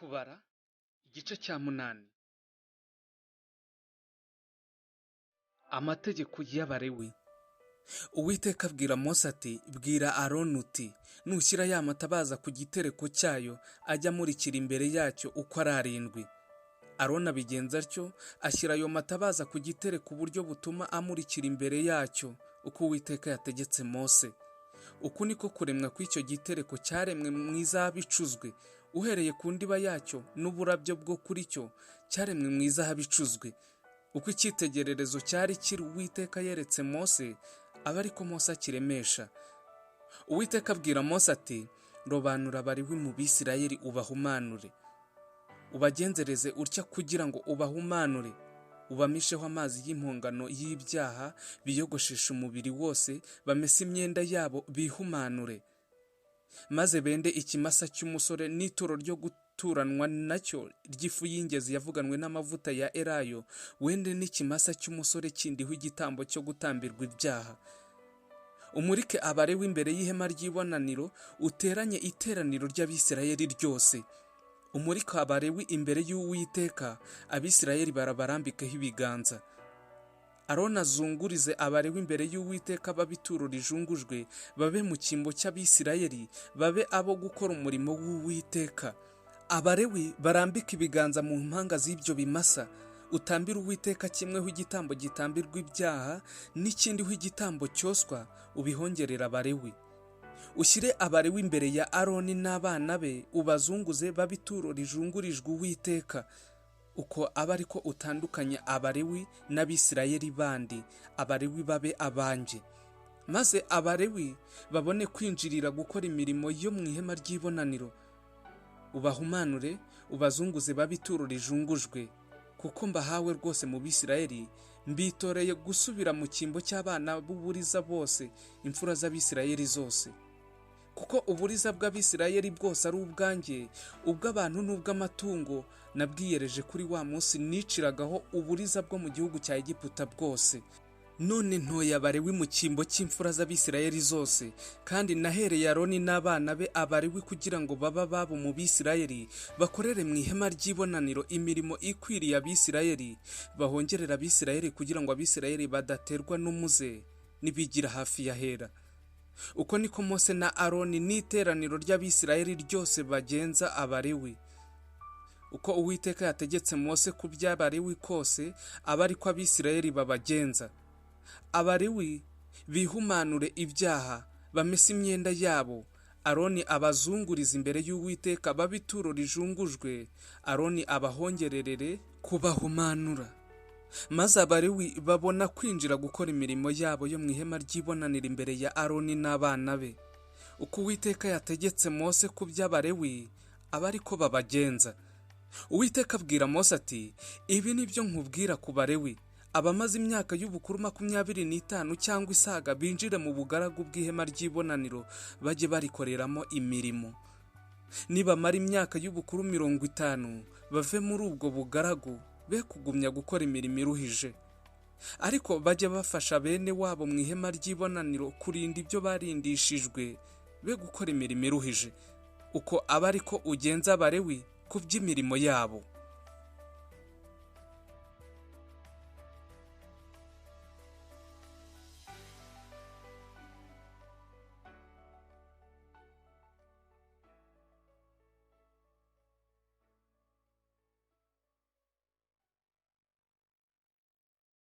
Kubara igice cya 8. Amategeko y'Abalewi. Uwiteka abwira Mose ati: Bwira Aroni uti nushyira ya matabaza ku gitereko cyayo ajya amurikira imbere yacyo uko ari arindwi. Aroni abigenza atyo, ashyira ayo matabaza ku gitereko uburyo butuma amurikira imbere yacyo uko Uwiteka yategetse Mose. Uku niko kuremwa kw'icyo gitereko cyaremwe mu izahabu icuzwe, uhereye ku ndiba yacyo n'uburabyo bwo kuri cyo cyaremwe mu izahabu icuzwe. Uko icyitegererezo cyari kiri Uwiteka yeretse Mose, aba ariko Mose akiremesha. Uwiteka abwira Mose ati: Robanura Abalewi mu Bisirayeli ubahumanure, ubagenzereze utya kugira ngo ubahumanure, ubamisheho amazi y'impongano y'ibyaha, biyogosheshe umubiri wose, bamese imyenda yabo bihumanure. Maze bende ikimasa cy'umusore n'ituro ryo guturanwa nacyo ry'ifu y'ingezi yavuganwe n'amavuta ya elayo, wende n'ikimasa cy'umusore kindiho igitambo cyo gutambirwa ibyaha. Umurike Abalewi imbere y'ihema ry'ibonaniro, uteranye iteraniro ry'Abisirayeli ryose. Umurike Abalewi imbere y'Uwiteka, Abisirayeli barabarambikeho ibiganza. Aroni azungurize Abalewi imbere y'Uwiteka babe ituro rijungujwe, babe mu cyimbo cy'Abisirayeli, babe abo gukora umurimo w'Uwiteka. Abalewi barambike ibiganza mu mpanga z'ibyo bimasa, utambire Uwiteka kimweho igitambo gitambirwa ibyaha n'ikindi ho igitambo cyoswa, ubihongerera Abalewi. Ushyire Abalewi imbere ya Aroni n'abana be, ubazunguze babe ituro rijungurijwe Uwiteka. Uko aba ariko utandukanya Abalewi n'Abisirayeli bandi, Abalewi babe abanjye. Maze Abalewi babone kwinjirira gukora imirimo yo mu ihema ry'ibonaniro. Ubahumanure, ubazunguze babe ituro rijungujwe, kuko mbahawe rwose mu Bisirayeli, mbitoreye gusubira mu cyimbo cy'abana b'uburiza bose, imfura z'Abisirayeli zose. Kuko uburiza bw'Abisirayeli bwose ari ubwanjye, ubw'abantu n'ubw'amatungo, nabwiyereje kuri wa munsi niciragaho uburiza bwo mu gihugu cya Egiputa bwose. None ntoye Abalewi mu cyimbo cy'imfura z'Abisirayeli zose, kandi nahereye Aroni n'abana be Abalewi kugira ngo babe ababo mu Bisirayeli, bakorere mu ihema ry'ibonaniro imirimo ikwiriye Abisirayeli, bahongerere Abisirayeli kugira ngo Abisirayeli badaterwa n'umuze nibigira hafi y'ahera. Uko niko Mose na Aroni n'iteraniro ry'Abisirayeli ryose bagenza Abalewi. Uko Uwiteka yategetse Mose ku by'Abalewi kose, aba ariko Abisirayeli babagenza. Abalewi bihumanure ibyaha, bamese imyenda yabo, Aroni abazungurize imbere y'Uwiteka babe ituro rijungujwe, Aroni abahongererere kubahumanura. Maze Abalewi babona kwinjira gukora imirimo yabo yo mu ihema ry'ibonaniro imbere ya Aroni n'abana be. Uko Uwiteka yategetse Mose ku by'Abalewi, aba ariko babagenza. Uwiteka abwira Mose ati: Ibi ni byo nkubwira ku Balewi, abamaze imyaka y'ubukuru 25 cyangwa isaga binjire mu bugaragu bw'ihema ry'ibonaniro, bajye barikoreramo imirimo. Nibamara imyaka y'ubukuru 50, bave muri ubwo bugaragu, be kugumya gukora imirimo iruhije. Ariko bajye bafasha bene wabo mu ihema ry'ibonaniro kurinda ibyo barindishijwe, be gukora imirimo iruhije. Uko aba ariko ugenza Abalewi ku by'imirimo yabo.